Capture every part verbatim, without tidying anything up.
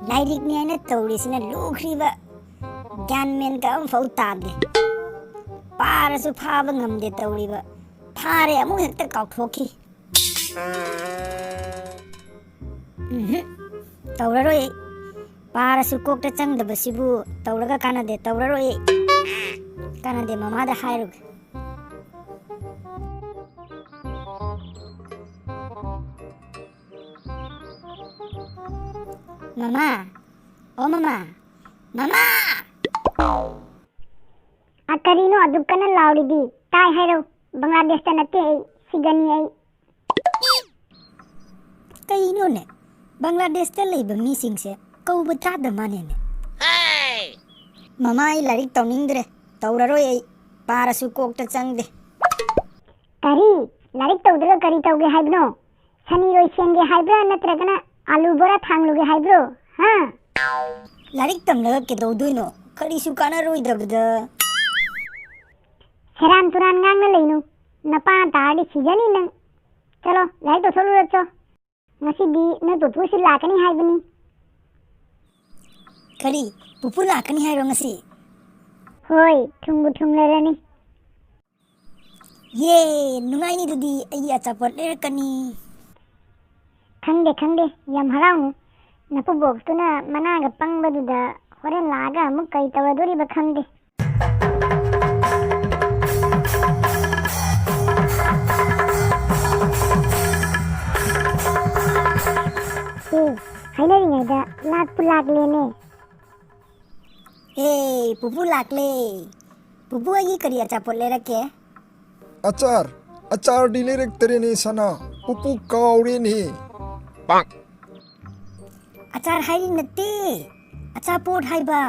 ꯂꯥꯏꯔꯤꯛꯅꯤ ꯍꯥꯏꯅ ꯇꯧꯔꯤꯁꯤꯅ ꯂꯨꯈ꯭ꯔꯤꯕ, ꯒ꯭ꯌꯥꯟ ꯃꯦꯟꯒ ꯑꯃꯐꯥꯎ ꯇꯥꯗꯦ꯫ ꯄꯥꯔꯁꯨ ꯐꯥꯕ ꯉꯝꯗꯦ ꯇꯧꯔꯤꯕ, ꯐꯥꯔꯦ ꯑꯃꯨꯛ ꯍꯦꯛꯇ ꯀꯥꯎꯊꯣꯛꯈꯤ꯫ ꯎꯝꯍꯨꯝ, ꯇꯧꯔꯔꯣꯏ ꯑꯩ꯫ ꯄꯥꯔꯁꯨ ꯀꯣꯛꯇ ꯆꯪꯗꯕꯁꯤꯕꯨ ꯇꯧꯔꯒ ꯀꯥꯟꯅꯗꯦ, ꯇꯧꯔꯔꯣꯏ ꯑꯩ꯫ ꯀꯥꯟꯅꯗꯦ, ꯃꯃꯥꯗ ꯍꯥꯏꯔꯨꯒꯦ꯫ ꯃꯃꯥ, ꯑꯣ ꯃꯃꯥ, ꯃꯃꯥ! ꯑ, ꯀꯔꯤꯅꯣ ꯑꯗꯨꯛ ꯀꯟꯅ ꯂꯥꯎꯔꯤꯗꯤ? ꯇꯥꯏ ꯍꯥꯏꯔꯣ꯫ ꯕꯪꯒ꯭ꯂꯥꯗꯦꯁꯇ ꯅꯠꯇꯦ ꯑꯩ, ꯁꯤꯗꯅꯤ ꯑꯩ꯫ ꯀꯩꯅꯣꯅꯦ? ꯕꯪꯒ꯭ꯂꯥꯗꯦꯁꯇ ꯂꯩꯕ ꯃꯤꯁꯤꯡꯁꯦ ꯀꯧꯕ ꯇꯥꯗ ꯃꯥꯅꯦꯅꯦ꯫ ꯃꯃꯥ, ꯑꯩ ꯂꯥꯏꯔꯤꯛ ꯇꯧꯅꯤꯡꯗ꯭ꯔꯦ, ꯇꯧꯔꯔꯣꯏ ꯑꯩ, ꯄꯥꯔꯁꯨ ꯀꯣꯛꯇ ꯆꯪꯗꯦ꯫ ꯀꯔꯤ? ꯂꯥꯏꯔꯤꯛ ꯇꯧꯗ꯭ꯔꯒ ꯀꯔꯤ ꯇꯧꯒꯦ ꯍꯥꯏꯕꯅꯣ? ꯁꯅꯤꯔꯣꯏ ꯁꯦꯝꯒꯦ ꯍꯥꯏꯕ꯭ꯔꯥ, ꯅꯠꯇ꯭ꯔꯒꯅ ꯑꯥꯂꯨ ꯕꯣꯔꯥ ꯊꯥꯡꯂꯨꯒꯦ ꯍꯥꯏꯕ꯭ꯔꯣ? ꯍꯥ? ꯂꯥꯏꯔꯤꯛ ꯇꯝꯂꯒ ꯀꯩꯗꯧꯗꯣꯏꯅꯣ? ꯀꯔꯤꯁꯨ ꯀꯥꯟꯅꯔꯣꯏꯗꯕꯗ꯫ ꯁꯦꯔꯥꯟ ꯇꯨꯔꯥꯟ ꯉꯥꯡꯅ ꯂꯩꯅꯨ꯫ ꯅꯄꯥ ꯇꯥꯔꯗꯤ ꯁꯤꯖꯅꯤ ꯅꯪ꯫ ꯆꯠꯂꯣ, ꯂꯥꯏꯔꯤꯛ ꯇꯧꯊꯣꯛꯂꯨꯔꯣ ꯆꯣ꯫ ꯉꯁꯤꯗꯤ ꯅꯣꯏ ꯄꯨꯄꯨꯁꯨ ꯂꯥꯛꯀꯅꯤ ꯍꯥꯏꯕꯅꯤ꯫ ꯀꯔꯤ? ꯄꯨꯄꯨ ꯂꯥꯛꯀꯅꯤ ꯍꯥꯏꯔꯣ ꯉꯁꯤ? ꯍꯣꯏ, ꯊꯨꯡꯕꯨ ꯊꯨꯡꯂꯔꯅꯤ꯫ ꯌꯦ, ꯅꯨꯡꯉꯥꯏꯅꯤ ꯑꯗꯨꯗꯤ, ꯑꯩꯒꯤ ꯑꯆꯥꯄꯣꯠ ꯂꯩꯔꯛꯀꯅꯤ꯫ ꯈꯪꯗꯦ, ꯈꯪꯗꯦ, ꯌꯥꯝ ꯍꯔꯥꯎꯅꯨ꯫ ꯅꯄꯨꯕꯣꯛꯇꯨꯅ ꯃꯅꯥꯒ ꯄꯪꯕꯗꯨꯗ ꯍꯣꯔꯦꯟ ꯂꯥꯛꯑꯒ ꯑꯃꯨꯛ ꯀꯩ ꯇꯧꯔꯗꯣꯔꯤꯕ ꯈꯪꯗꯦ꯫ ꯑꯦ, ꯍꯥꯏꯅꯔꯤꯉꯩꯗ ꯂꯥꯛꯄꯨ ꯂꯥꯛꯂꯦꯅꯦ꯫ ꯑꯦ, ꯄꯨꯄꯨ ꯂꯥꯛꯂꯦ꯫ ꯄꯨꯄꯨ ꯑꯩꯒꯤ ꯀꯔꯤ ꯑꯆꯥꯄꯣꯠ ꯂꯩꯔꯛꯀꯦ? ꯑꯆꯥꯔ, ꯑꯆꯥꯔꯗꯤ ꯂꯩꯔꯛꯇꯔꯦꯅꯦ ꯁꯅꯥ꯫ ꯄꯨꯄꯨ ꯀꯥꯎꯔꯦꯅꯦ꯫ ꯑꯆꯥꯔ ꯍꯥꯏꯔꯤ ꯅꯠꯇꯦ, ꯑꯆꯥꯄꯣꯠ ꯍꯥꯏꯕ꯫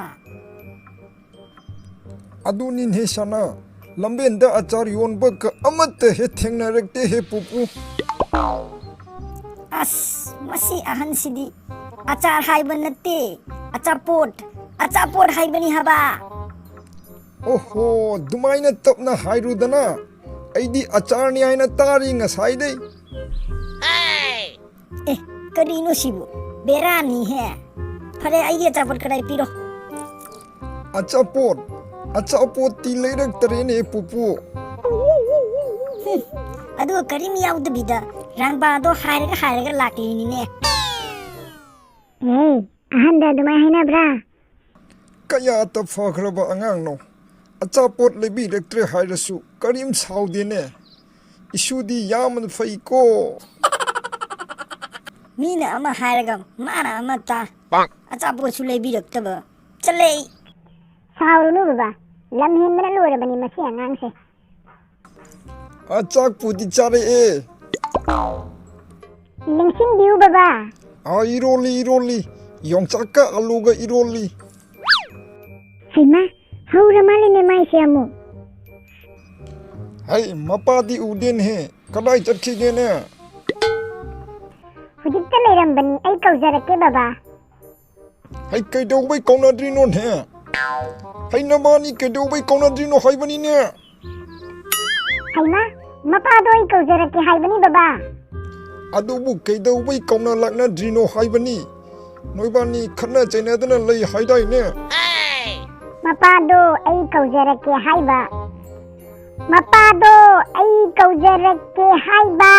ꯑꯗꯨꯅꯤꯅꯦ ꯁꯅꯥ, ꯂꯝꯕꯦꯟꯗ ꯑꯆꯥꯔ ꯌꯣꯟꯕꯒ ꯑꯃꯠꯇ ꯍꯦꯛ ꯊꯦꯡꯅꯔꯛꯇꯦꯍꯦ ꯄꯨꯄꯨ꯫ ꯑꯁ, ꯃꯁꯤ ꯑꯍꯟꯁꯤꯗꯤ ꯑꯆꯥꯔ ꯍꯥꯏꯕ ꯅꯠꯇꯦ, ꯑꯆꯥꯄꯣꯠ, ꯑꯆꯥꯄꯣꯠ ꯍꯥꯏꯕꯅꯤ ꯍꯥꯏꯕ꯫ ꯑꯣꯍꯣ, ꯑꯗꯨꯃꯥꯏꯅ ꯇꯞꯅ ꯍꯥꯏꯔꯨꯗꯅ, ꯑꯩꯗꯤ ꯑꯆꯥꯔꯅꯤ ꯍꯥꯏꯅ ꯇꯥꯔꯤ ꯉꯁꯥꯏꯗꯩ꯫ ꯑꯦ, ꯀꯔꯤꯅꯣ ꯁꯤꯕꯨ? ꯕꯦꯔꯥꯅꯤꯍꯦ꯫ ꯐꯔꯦ, ꯑꯩꯒꯤ ꯑꯆꯥꯄꯣꯠ ꯈꯔ ꯄꯤꯔꯣ꯫ ꯑꯆꯥꯄꯣꯠ? ꯑꯆꯥꯄꯣꯠꯇꯤ ꯂꯩꯔꯛꯇꯔꯦꯅꯦ, ꯄꯨꯄꯨ꯫ ꯍꯨꯝ, ꯑꯗꯨꯒ ꯀꯔꯤꯝ ꯌꯥꯎꯗꯕꯤꯗ ꯔꯥꯡꯕꯥꯗꯣ ꯍꯥꯏꯔꯒ ꯍꯥꯏꯔꯒ ꯂꯥꯛꯂꯤꯅꯤꯅꯦ꯫ ꯑꯦ, ꯑꯍꯟꯗ ꯑꯗꯨꯃꯥꯏ ꯍꯥꯏꯅꯕ꯭ꯔꯥ? ꯀꯌꯥꯇ ꯐꯈ꯭ꯔꯕ ꯑꯉꯥꯡꯅꯣ! ꯑꯆꯥꯄꯣꯠ ꯂꯩꯕꯤꯔꯛꯇ꯭ꯔꯦ ꯍꯥꯏꯔꯁꯨ ꯀꯔꯤꯝ ꯁꯥꯎꯗꯦꯅꯦ꯫ ꯏꯁꯨꯗꯤ ꯌꯥꯝꯅ ꯐꯩꯀꯣ꯫ ꯃꯤꯅ ꯑꯃ ꯍꯥꯏꯔꯒ ꯃꯥꯅ ꯑꯃ ꯇꯥ꯫ ꯑꯆꯥꯄꯣꯠꯁꯨ ꯂꯩꯕꯤꯔꯛꯇꯕ꯫ ꯆꯠꯂꯦ ꯑꯩ꯫ ꯁꯥꯎꯔꯨꯅꯨ ꯕꯕꯥ, ꯂꯝ ꯍꯦꯟꯕꯅ ꯂꯣꯏꯔꯕꯅꯤ ꯃꯁꯤ ꯑꯉꯥꯡꯁꯦ꯫ ꯑ, ꯆꯥꯛꯄꯨꯗꯤ ꯆꯥꯔꯛꯑꯦ꯫ ꯂꯦꯡꯁꯤꯟꯕꯤꯌꯨ ꯕꯕꯥ꯫ ꯑ, ꯏꯔꯣꯜꯂꯤ, ꯏꯔꯣꯜꯂꯤ꯫ ꯌꯣꯡꯆꯥꯛꯀ ꯑꯂꯨꯒ ꯏꯔꯣꯜꯂꯤ꯫ ꯍꯩꯃꯥ, ꯍꯧꯔ ꯃꯥꯜꯂꯦꯅꯦ ꯃꯥꯏꯁꯦ ꯑꯃꯨꯛ꯫ ꯍꯩ, ꯃꯄꯥꯗꯤ ꯎꯗꯦꯅꯦꯍꯦ, ꯀꯗꯥꯏ ꯆꯠꯈꯤꯒꯦꯅꯦ? ꯍꯧꯖꯤꯛꯇ ꯂꯩꯔꯝꯕꯅꯤ, ꯑꯩ ꯀꯧꯖꯔꯛꯀꯦ ꯕꯕꯥ꯫ ꯍꯩ, ꯀꯩꯗꯧꯕꯩ ꯀꯧꯅꯗ꯭ꯔꯤꯅꯣꯅꯦ? ꯍꯩ, ꯅꯕꯥꯅꯤ ꯀꯩꯗꯧꯕꯩ ꯀꯧꯅꯗ꯭ꯔꯤꯅꯣ ꯍꯥꯏꯕꯅꯤꯅꯦ? ꯍꯩꯃꯥ, ꯃꯄꯥꯗꯣ ꯑꯩ ꯀꯧꯖꯔꯛꯀꯦ ꯍꯥꯏꯕꯅꯤ ꯕꯕꯥ꯫ ꯑꯗꯨꯕꯨ ꯀꯩꯗꯧꯕꯩ ꯀꯧꯅ ꯂꯥꯛꯅꯗ꯭ꯔꯤꯅꯣ ꯍꯥꯏꯕꯅꯤ? ꯅꯣꯏꯕꯥꯅꯤ ꯈꯠꯅ ꯆꯩꯅꯗꯅ ꯂꯩ ꯍꯥꯏꯗꯥꯏꯅꯦ? ꯃꯄꯥꯗꯣ ꯑꯩ ꯀꯧꯖꯔꯛꯀꯦ ꯍꯥꯏꯕ꯫ ꯃꯄꯥꯗꯣ ꯑꯩ ꯀꯧꯖꯔꯛꯀꯦ ꯍꯥꯏꯕ꯫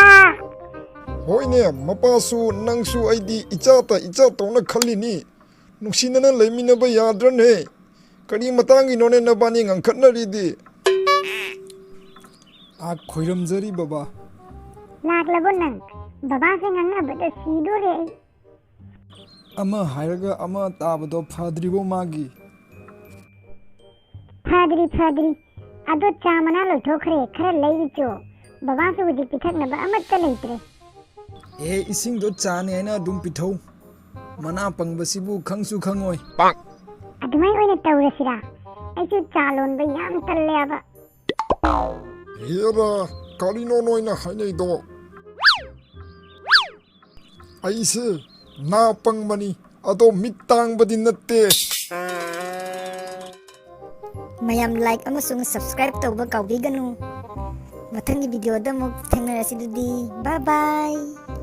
ꯍꯣꯏꯅꯦ, ꯃꯄꯥꯁꯨ ꯅꯪꯁꯨ ꯑꯩꯗꯤ ꯏꯆꯥꯇ ꯏꯆꯥꯇꯧꯅ ꯈꯜꯂꯤꯅꯤ꯫ ꯅꯨꯡꯁꯤꯅꯅ ꯂꯩꯃꯤꯟꯅꯕ ꯌꯥꯗ꯭ꯔꯅꯦ? ꯀꯔꯤ ꯃꯇꯥꯡꯒꯤꯅꯣꯅꯦ ꯅꯕꯥꯅꯤ ꯉꯪꯈꯠꯅꯔꯤꯗꯤ? ꯑ, ꯈꯣꯏꯔꯝꯖꯔꯤ ꯕꯕꯥ꯫ ꯂꯥꯛꯂꯕꯣ ꯅꯪ? ꯕꯕꯥꯁꯦ ꯉꯥꯡꯅꯕꯗ ꯁꯤꯗꯣꯔꯦ ꯑꯩ꯫ ꯑꯃ ꯍꯥꯏꯔꯒ ꯑꯃ ꯇꯥꯕꯗꯣ ꯐꯗ꯭ꯔꯤꯕꯣ ꯃꯥꯒꯤ? ꯐꯗ꯭ꯔꯤ, ꯐꯗ꯭ꯔꯤ꯫ ꯑꯗꯣ ꯆꯥ ꯃꯅꯥ ꯂꯣꯏꯊꯣꯛꯈ꯭ꯔꯦ, ꯈꯔ ꯂꯩꯔꯨꯆꯣ꯫ ꯕꯕꯥꯁꯨ ꯍꯧꯖꯤꯛ ꯄꯤꯊꯛꯅꯕ ꯑꯃꯠꯇ ꯂꯩꯇ꯭ꯔꯦ꯫ ꯑꯦ, ꯏꯁꯤꯡꯗꯣ ꯆꯥꯅꯤ ꯍꯥꯏꯅ ꯑꯗꯨꯝ ꯄꯤꯊꯧ꯫ ꯃꯅꯥ ꯄꯪꯕꯁꯤꯕꯨ ꯈꯪꯁꯨ ꯈꯪꯉꯣꯏ꯫ ꯑꯗꯨꯃꯥꯏ ꯑꯣꯏꯅ ꯇꯧꯔꯁꯤꯔꯥ? ꯑꯩꯁꯨ ꯆꯥ ꯂꯣꯟꯕ ꯌꯥꯝ ꯇꯜꯂꯦꯕ꯫ ꯍꯦꯔꯥ, ꯀꯔꯤꯅꯣ ꯅꯣꯏꯅ ꯍꯥꯏꯅꯩꯗꯣ? ꯑꯩꯁꯦ ꯅꯥ ꯄꯪꯕꯅꯤ, ꯑꯗꯣ ꯃꯤꯠ ꯇꯥꯡꯕꯗꯤ ꯅꯠꯇꯦ꯫ ꯃꯌꯥꯝ like ꯑꯃꯁꯨꯡ subscribe ꯇꯧꯕ ꯀꯥꯎꯕꯤꯒꯅꯨ꯫ ꯃꯊꯪꯒꯤ video ꯗ ꯑꯃꯨꯛ ꯊꯦꯡꯅꯔꯁꯤ ꯑꯗꯨꯗꯤ꯫ Bye bye꯫